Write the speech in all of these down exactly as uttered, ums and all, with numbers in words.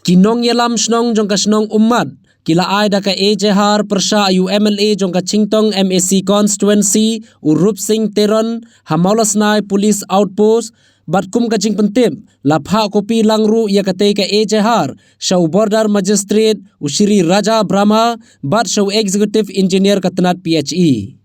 Ki nongïalam shnong jong ka shnong Ummat ki la ai da ka ejehar pyrshah ïa u M L A jong ka Chingtong M A C constituency, u Rupsing Teron, ha Mawlasnai Police Outpost, bad kum ka jingpyntip, la phah kopi lang ruh ïa katei ka ejehar sha u Border Magistrate, u Shri Raja Brahma, bad sha u Executive Engineer ka tnat P H E.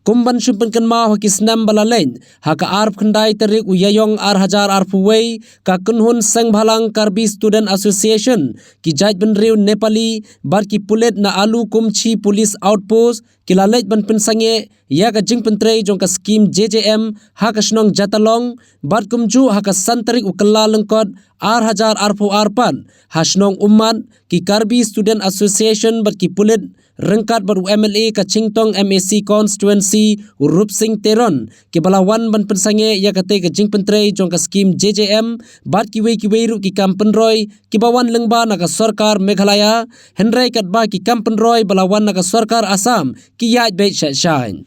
Kum ban shu pynkynmaw, ha ki snem ba la leit, ha ka arphew khyndai tarik u Ïaïong ar hajar arphew wei, ka kynhun sengbhalang Karbi Student Association, ki jaitbynriew Nepali, bad ki pulit na Alukumchi Police Outpost, ki la leit ban pynsangeh ïa ka jingpyntrei jong ka skim J J M ha ka shnong Jatalong, bad kumjuh ha ka san tarik u Kyllalyngkot ar hajar arphew ar pat, ha shnong Ummat, ki Karbi Student Association bad ki pulit ryngkat bad u M L A ka Chingtong M A C constituency, u Rupsing Teron, kiba la wan ban pynsangeh ïa katei ka jingpyntrei jong ka skim J J M, bad kiwei kiwei ruh ki kam pynroi kiba wan lyngba na ka sorkar Meghalaya, hynrei katba ki kam pynroi ba la wan na ka sorkar Assam ki ïaid beit shait shait.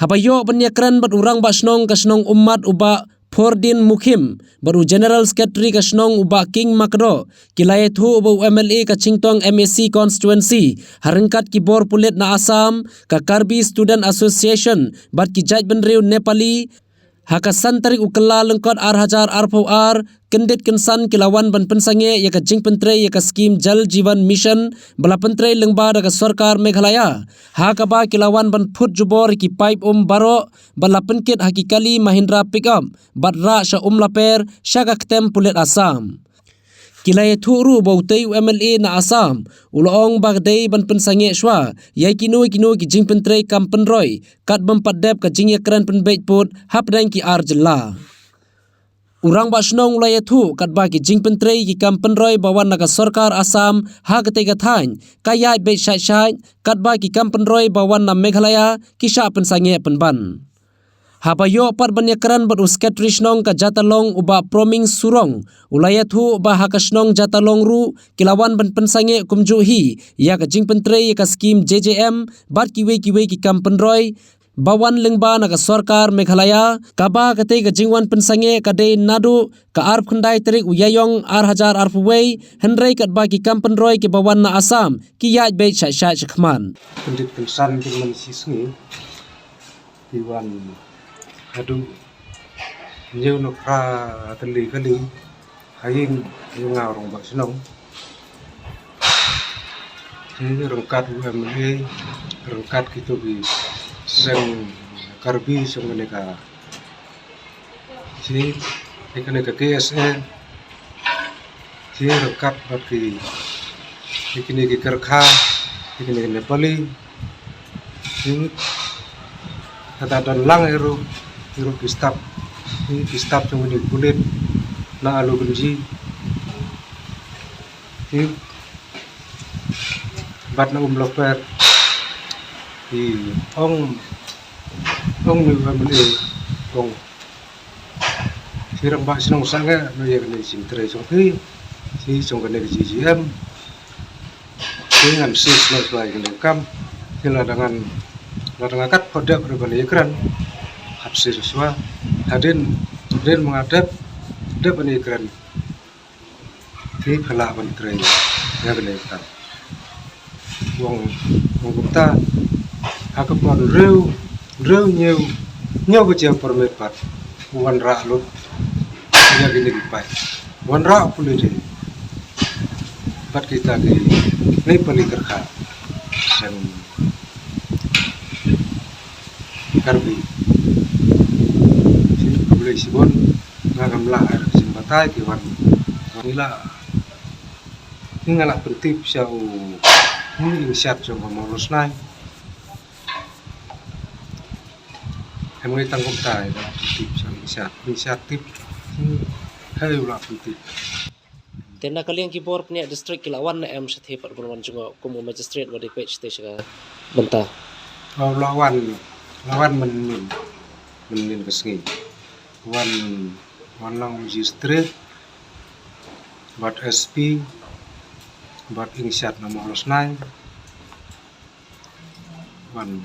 Haba ïoh ban ïakren bad u rangbah shnong ka shnong Ummat u Bah Phordin Mukhim, bad u General Secretary ka shnong u Bah King Makdoh, ki la ïathuh ba u M L A ka Chingtong M A C constituency, ha ryngkat ki bor pulit na Assam, ka Karbi Student Association, bad ki jaitbynriew Nepali, ha ka san tarik u Kyllalyngkot ar hajar arphew ar, kyndit kynsan ki la wan ban pynsangeh ïa ka jingpyntrei ïa ka skim Jal Jeevan Mission, ba la pyntrei lyngba da ka sorkar Meghalaya, ha kaba ki la wan ban phut jubor ïa ki paip um baroh, bad la pynkit ha ki kali Mahindra pickup, bad rah sha Umlaper, sha ka ktem pulit Assam. Ki la ïathuh ruh ba utei u M L A na Assam u la ong ba ka dei ban pynsangeh shuwa ïa kino kino ki jingpyntrei kam pynroi, kat bym pat dep ka jingïakren pynbeit pud hapdeng ki ar jylla. U rangbah shnong u la ïathuh katba ki jingpyntrei ki kam pynroi ba wan na ka sorkar Assam ha katei ka thaiñ ka ïaid beit shait shait, katba ki kam pynroi ba wan na Meghalaya ki shah pynsangeh pynban. Haba ïoh pat ban ïakren bad u Secretary shnong ka Jatalong u Bah Proming Surong, u la ïathuh ba ha ka shnong Jatalong ruh ki la wan ban pynsangeh kumjuh hi ïa ka jingpyntrei ïa ka skim J J M, bad kiwei kiwei ki kam pynroi ba wan lyngba na ka sorkar Meghalaya, kaba katei ka jingwan pynsangeh ka dei naduh ka arphew khyndai tarik u Ïaïong ar hajar arphew wei, hynrei katba ki kam pynroi kiba wan na Assam ki ïaid beit shait shait shakhmat. Kyndit kynsan ki man shi sngi ki wan haduh hynñiew na phra tylli kali ha ïing ïa nga u rangbah shnong. Ki ryngkat u M L A, ryngkat kito ki seng Karbi seng kane ka, ki, kane ka K S A, ki ryngkat bad ki, kine ki Kyrkha, kine ki Nepali, ki, kata don lang ïa ruh, ïa ruh ki staff, ki, ki staff jong kine ki pulit na Alukumchi, ki, bad na Umlaper, ki ong, ong ni M L A, ong. Ki rangbah shnong sangeh, no ïa kane ka jingtrei jong ki, ki jong kane ka J J M. Ki ngan shisha shuwa ïa kane ka kam, ki lada ngan, lada ngan kat phodep ruh ban ïakren, hap shisha shuwa, hadien, hadien ma nga dep, dep ban ïakren. Ki phi lah ban trei ïa kane ka kam. Wang, wang kumta ha ka por hynriew, hynriew hynñiew, hynñiew baje por miet pat u wanrah lut ïa kine ki paip. Wanrah u pulit hi bad kita ki Nepali Kyrkha seng Karbi. Shisha khublei shibun. Nga kam lah ai ka jingbatai ki wan, wan ïa la. Nga lah pyntip sha u, u Ingsiat jong ka Mawlasnai. Em ngi tang kumta, nga lah pyntip sha u Ingsiat, Ingsiat tip. Hei, u lah pyntip. Te na ka liang ki bor pynïaid district ki la wan ne em shathie pat ban wan jngoh kum u magistrate ba dei peit shathie sha ka bynta? Oh, la wan, la wan mynnin, mynnin ka sngi. Wan, wan lang u magistrate bad S P bad Ingsiat na Mawlasnai. Wan.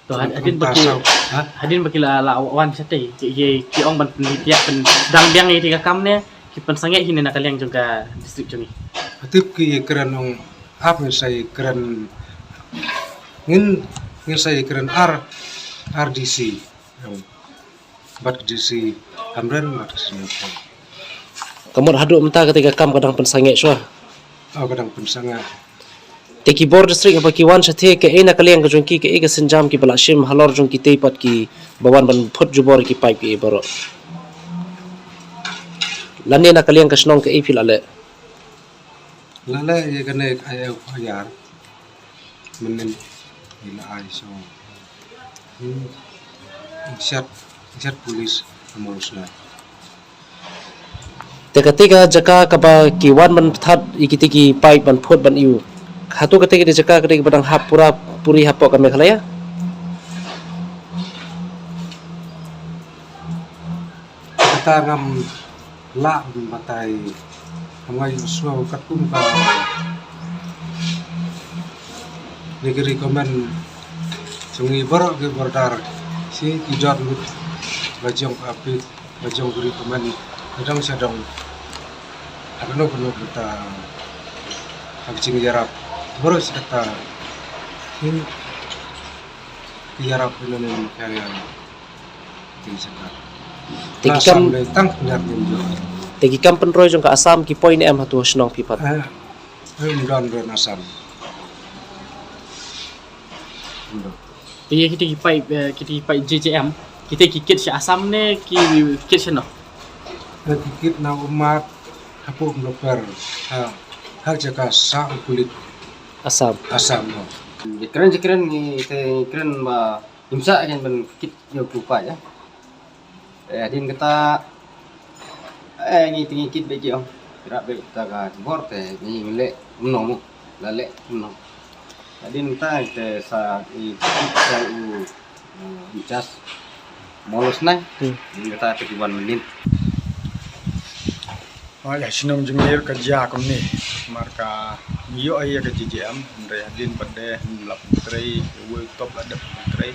To, had-, hadien ba ki, ha? Hadien ba ki la, la wan shathie, ki, ki, ki ong ban pynlip ïa, pyndang biang ïa ka kam ne, ki pynsangeh hi ne na ka liang jong ka district jong ngi? Hatip ki ïakren ong hap ngin sa ïakren, ngin, ngin sa ïakren ar, ar D C. Ong bad ka D C Hamren bad ka senior. Ka mut haduh mynta kata ka kam ka dang pynsangeh shuwa? Oh, ka dang pynsangeh. Te ki bor district haba ki wan shatei, kaei na ka liang ka jong ki, kaei ka sienjam kiba la shim halor jong kitei pat kiba wan ban phut jubor ki paip ki baroh? Lane na ka liang ka shnong kaei phi la leh? La leh ïa kane ka ai F I R mynnin, ïa la ai sha, hmm, Inchad, Inchad Police ha Mawlai. Te kata ka jaka kaba ki wan ban pynthad ïa kita ki paip ban phut ban ïuh, hato kata ka jaka kata kaba dang hap pura puri hapoh ka Meghalaya? Kata ngam lah ban batai, ngam ngai shuwa katkum ka, ne ki recommend jong ngi baroh ki border, shi ki jot lut ba jong ka pit, ba jong ki recommend, ba jong sha dong. Ha kano kano kita ha ka jingïarap baroh shi kata. Ki ïarap ïa lade ïa ka ri. Te ki kam, te ki kam pynroi jong ka Assam ki poi ne em hato ha shnong phi pat? Eh, eh, ym don, don Assam. Ym don. Te ïa kita ki paip, eh, kita ki paip J J M, kita ki kit sha Assam ne ki kit shano? Eh, ki kit na Ummat, hapoh Umlokper, ha, ha jaka sah u pulit Assam. Assam, no. Jingkren, jingkren ngi te ngi kren ba ngim shah kein ban kit ïa u paip, ïa. Eh, hadien kata, eh, ngi te ngi kit beit ki ong. Ïarap beit kita ka bor te ngi leh kumno mo, la leh kumno. Hadien kata te sa ngi kit sa u, eh, in-charge Mawlai Snai. Hmm. Hadien kata te ki wan mynnin. Oi, ha shnong jong ngi ruh ka jia kumne. Namar ka ngi ïoh ïa ka J J M, hynrei hadien pat de la pyntrei, uwei u top la dep pyntrei.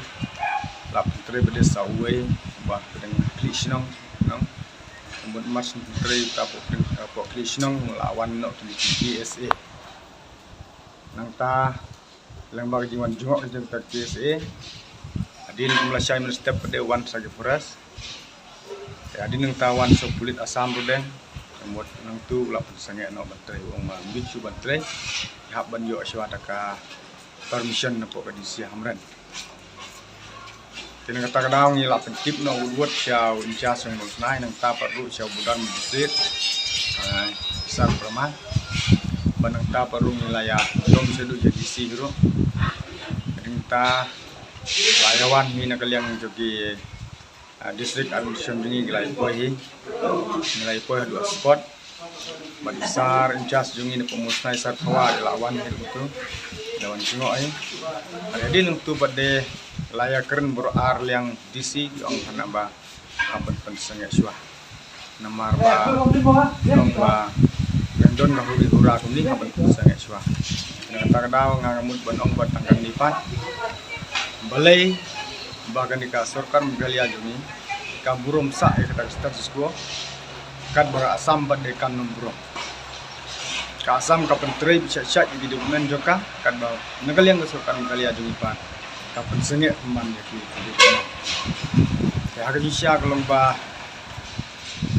La pyntrei pat de sa uwei, ba pdeng khlieh shnong, nong. Mut mar shu pyntrei ta hapoh khlieh, hapoh khlieh shnong, la wan noh ki K S A. Nangta lyngba ka jingwan jngoh ka jong ka K S A, hadien kum lashai mynstep pat de wan sa ki forest. Te hadien nangta wan sa u pulit Assam ruh de. Te mut nangtu la pynsangeh noh ban trei, ong ma ym dei shuh ban trei. Hap ban ïoh shuwa da ka permission na pdeng ka D C Hamren. Te na kata ka daw ngi la pyntip noh wut wut sha u in-charge jong Mawlai Snai, nangta pat ruh sha u border magistrate, eh, Sar Prama. Bad nangta pat ruh ngi la ïa lum shaduh sha D C ruh. Nangta la ïa wan hi na ka liang jong ki, ah, district administration jong ngi, ki la ïa poi hi. Ngi la ïa poi haduh spot. Bad i Sar in-charge jong ngi na pdeng Mawlai Snai, Sar Thawa, i la wan hi ruh tu. I la wan jngoh hi. Hadien nangtu pat de la ïa kren baroh ar liang D C, ki ong hana ba hap ban pynsangeh shuwa. Namar ba, ong ba, kan don ka huri hura kumne, hap ban pynsangeh shuwa. Na kata ka daw nga nga mut ban ong ba tang kane pat, balei ba kane ka sorkar Meghalaya jong ngi ka burom sah ïa kata ka status quo, katba ka Assam pat de kam nym burom. Ka Assam ka pyntrei beit shait shait ïa ki development jong ka, katba na ka liang ka sorkar Meghalaya jong ngi pat ka pynsangeh pynban ïa ki development. Te ha ka jingshisha ka long ba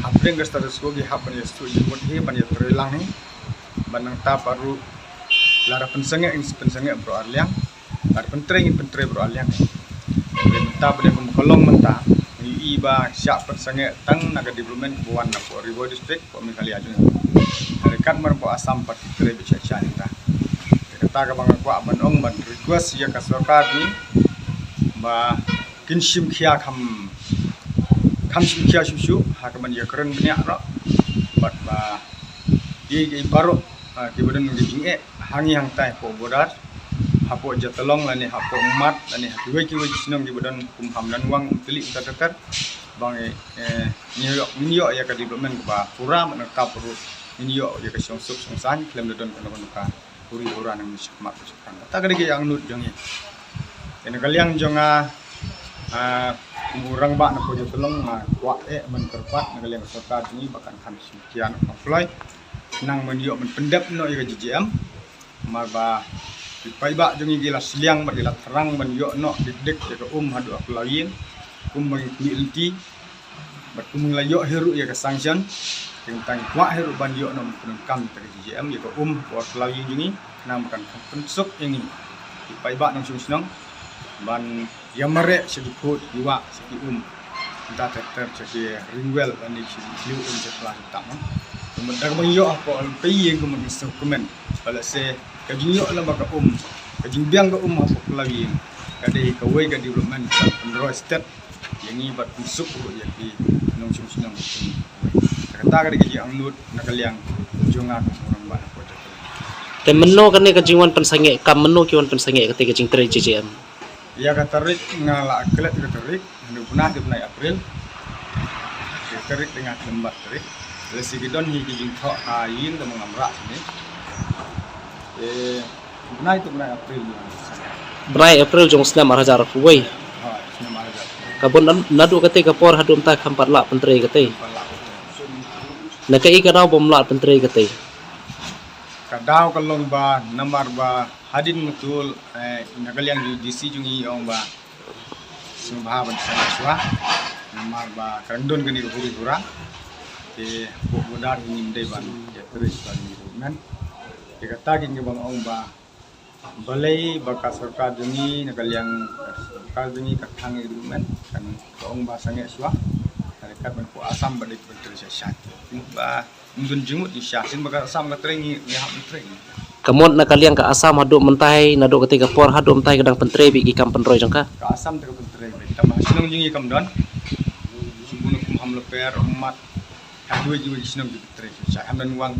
hapdeng ka status quo ki hap ban ïa shu jingmut hi, ban ïa trei lang hi. Bad nangta pat ruh lada pynsangeh ngin pynsangeh baroh ar liang. Lada pyntrei ngin pyntrei baroh ar liang. Te mynta pat de kum ka long mynta, ngi ïohi ba shah pynsangeh tang na ka development kaba wan na pdeng Ri Bhoi District, pdeng Meghalaya jong ngi. Hynrei katba na pdeng Assam pat ki trei beit shait shait mynta. Te kata kaba nga kwah ban ong, ban request ïa ka sorkar ngi ba kin shim khia kham, kham shim khia shuh shuh ha ka ban ïa kren bniah noh. Bad ba ïa, ïa baroh, ah, kiba don ki jingeh ha ngi hangtai hapoh border, hapoh Jatalong lane hapoh Ummat lane ha kiwei kiwei ki shnong kiba don kum ha Mawlai Nongwang, Umtali, Umtataitar, ba ngi, eh, ngin ïoh, ngin ïoh ïa ka development kaba pura, bad nangta pat ruh ngin ïoh ïa ka shongsuk shongsaiñ khlem da don kano kano ka huri hura nangne shakhmat shakhmat. Kata ka dei ka ïa angnud jong ngi. Te na ka liang jong nga, ah, Kum u rangbah na Pyrjatylong nga kwah eh ban kyrpad na ka liang ka sorkar jong ngi ba kan kham shim khia noh ka kloi. Nang ban ïoh ban pyndep noh ïa ka J J M. Namar ba ki paidbah jong ngi ki la sliang bad ki la thrang ban ïoh noh dik dik ïa ka um haduh ha Klawïing. Kum ba ngi khmih lynti bad kum ngi la ïoh hi ruh ïa ka sanction. Te tang kwah hi ruh ban ïoh noh ban pyndonkam ïa ka J J M ïa ka um hapoh Klawïing jong ngi. Khnang ba kan pynsuk ïa ngi ki paidbah nongshong shnong ban ïa mareh sha ki kut ki wah sha ki um. Nda ter ter sha ki ring well lane sha ki khlieh um sha Kla sha Tam. Kumba da kaba ngi ïoh hapoh Klawïing kumba ngi sngewkmen. Ba lehse ka jingïoh lem ba ka um, ka jingbiang ka um hapoh Klawïing ka dei kawei ka development ka pynroi stet ïa ngi bad pynsuk ruh ïa ki nongshong shnong. Kata ka dei ka jingangnud na ka liang jong nga kum u rangbah na Pyrjatylong. Te mynno kane ka jingwan pynsangeh, kam mynno ki wan pynsangeh kata ka jingtrei J J M? Ïa ka tarik nga la klet ka tarik, hynriew bnai, hynriew bnai April. Ka tarik te nga klet bad tarik. Lehse ki don hi ki jingthoh ha ïing da ma ngam rah sini. Eh, bnai tu bnai April ni. Bnai April jong snem ar hajar arphew wei. Ha, snem ar hajar. Ka bun naduh kata ka por haduh mynta kham pat lah pyntrei kata. Pat lah. Na kaei ka daw bym lah pyntrei kata? Ka daw ka long ba namar ba hadien mutul, eh, na ka liang jong D C jong ngi ong ba sngewbha ban sangeh shuwa namar ba ka dang don kane ka huri hura. Te hapoh border hi ngim dei ban ïatrei shuwa ïa ki ruh men. Te kata ki ngi bang ong ba balei ba ka sorkar jong ngi na ka liang ka sorkar jong ngi ka thang ïa ki ruh men, kan ka ong ba sangeh shuwa. Ka dei kat ban hapoh Assam ba dei ban trei sha sha. Ba Ym don jingmut ïa sha sien ba ka Assam ka trei ngi, ngi hap ban trei. Ka mut na ka liang ka Assam haduh mynta hi, naduh kata ka por haduh mynta hi ka dang pyntrei beit ki kam pynroi jong ka? Ka Assam te ka pyntrei beit. Tangba shnong jong ngi kam don. Shu bun kum Hamloper, Ummat. Haduh jong ngi shnong jong pyntrei sha Hamdan Wang.